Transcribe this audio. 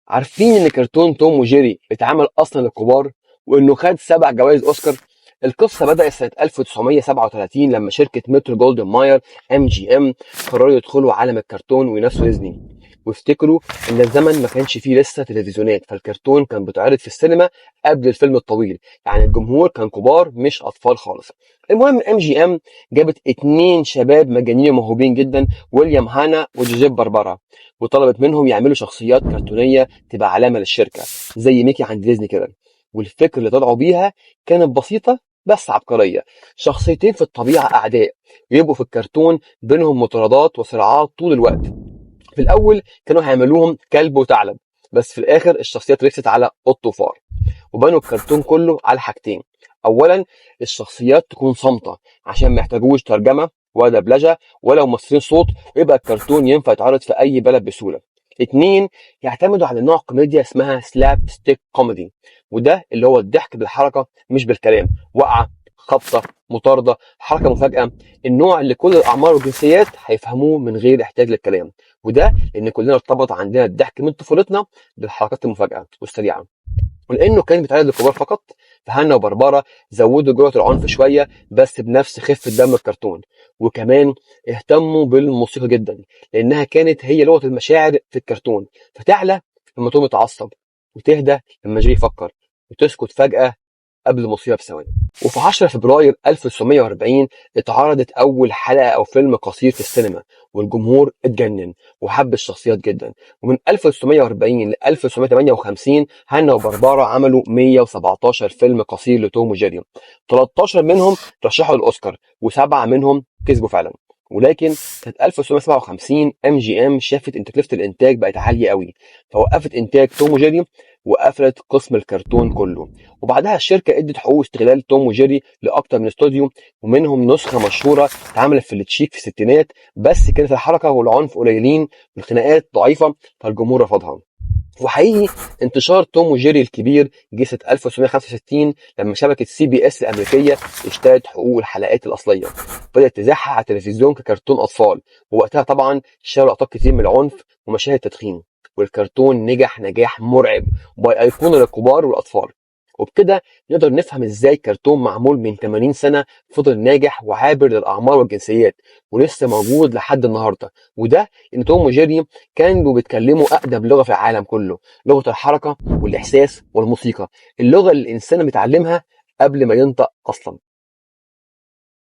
عارفين ان كرتون توم وجيري اتعمل اصلا للكبار وانه خد 7 جوائز اوسكار؟ القصة بدات سنة 1937 لما شركة مترو جولدن ماير MGM قرروا يدخلوا عالم الكرتون وينافسوا ديزني. وافتكروا ان الزمن ما كانش فيه لسه تلفزيونات، فالكرتون كان بيتعرض في السينما قبل الفيلم الطويل، يعني الجمهور كان كبار مش اطفال خالص. المهم MGM جابت 2 شباب مجانين وموهوبين جدا، ويليام هانا وجوزيف باربارا، وطلبت منهم يعملوا شخصيات كرتونيه تبقى علامة للشركة زي ميكي عند ديزني كده. والفكرة اللي طلعوا بيها كانت بسيطة بس عبقرية: شخصيتين في الطبيعة اعداء يبقوا في الكرتون بينهم مطاردات وصراعات طول الوقت. في الاول كانوا هيعملوهم كلب وثعلب، بس في الاخر الشخصيات رست على قط وفار. وبنوا الكرتون كله على حاجتين: اولا الشخصيات تكون صامته عشان ما يحتاجوش ترجمه ولا دبلجة ولا ممثلين صوت، ويبقى الكرتون ينفع يتعرض في اي بلد بسهوله. اتنين، يعتمدوا على نوع كوميديا اسمها slapstick comedy، وده اللي هو الضحك بالحركة مش بالكلام، وقعه، خبطه، مطاردة، حركة مفاجاه، النوع اللي كل الاعمار والجنسيات هيفهموه من غير احتياج للكلام. وده لان كلنا ارتبط عندنا الضحك من طفولتنا بالحركات المفاجاة والسريعه. ولانه كان بيتعرض للكبار فقط، فهانا وبربره زودوا جرعة العنف شوية بس بنفس خفه دم الكرتون. وكمان اهتموا بالموسيقى جدا لانها كانت هي لغة المشاعر في الكرتون، فتعلى لما توم يتعصب، وتهدى لما جيري يفكر، وتسكت فجاة قبل المصيبة بثواني. وفي 10 فبراير 1940 اتعرضت اول حلقة او فيلم قصير في السينما، والجمهور اتجنن وحب الشخصيات جدا. ومن 1940 ل 1958 هانا وبربارا عملوا 117 فيلم قصير لتوم وجيري، 13 منهم ترشحوا للاوسكار وسبعة منهم كسبوا فعلا. ولكن سنة 1957 MGM شافت ان تكلفة الانتاج بقت عالية قوي، فوقفت انتاج توم وجيري وقفلت قسم الكرتون كله. وبعدها الشركة ادت حقوق استغلال توم وجيري لاكتر من استوديو، ومنهم نسخه مشهورة اتعملت في التشيك في الستينات، بس كانت الحركة والعنف قليلين والخناقات ضعيفة فالجمهور رفضها. وحقيقي انتشار توم وجيري الكبير جه سنة 1965 لما شبكة CBS الأمريكية اشترت حقوق الحلقات الأصلية، بدأت تذاعها على التلفزيون ككرتون أطفال. ووقتها طبعا شالوا لقطات كتير من العنف ومشاهد التدخين، والكرتون نجح نجاح مرعب وبقى أيقونة للكبار والأطفال. وبكده نقدر نفهم ازاي كرتون معمول من 80 سنة فضل ناجح وعابر للأعمار والجنسيات ولسه موجود لحد النهارده. وده ان توم وجيري كانوا بيتكلموا أقدم لغة في العالم كله، لغة الحركة والإحساس والموسيقى، اللغة اللي الإنسان بيتعلمها قبل ما ينطق أصلا.